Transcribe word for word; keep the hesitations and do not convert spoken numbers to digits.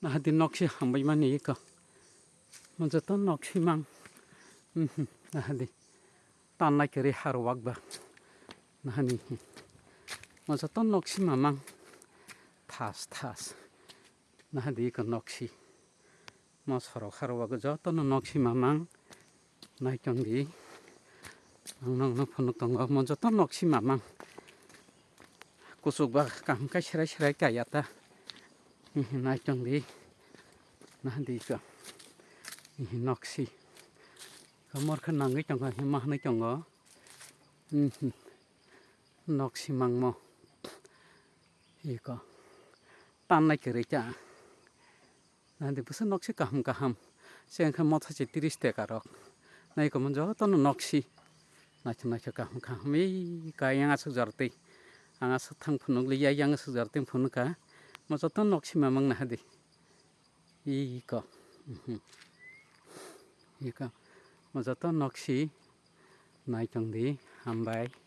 Nahadi noksi hambai mani iko. Mo joto noksi mang. Mhm, nahadi. Tannai kwrwi harwak ba. Nahani. Mo joto noksi mamang. Thas, thas. Nahadi iko noksi. Mo sorok harwak joto no noksi mamang. Naitong di. Ang nokno phunuk tongo. Mo joto noksi mamang. Kuchuk ba kaham kai serai serai kaya ta. Hihi naitong di. Nahadi iko. Hihi noksi. Kamor khe nangwi tongo, hima hwnwi tongo. Mhm. Noksi mangmo. Iko. Tannai kwrwi cha. Nahadi bwsa noksi kaham kaham. Se wngkha motha se tris taka rok. Naiko mo joto no noksi. Naithok naithok kaham kaham. Ei ka yang aswk jortwi. Ang aswk thang phunuk li ya yang aswk jortwi phunuk ka. Mo joto noksi mamang nahadi. Iko. Mhm. Iko. Mo joto noksi. Naitong di. Hambai.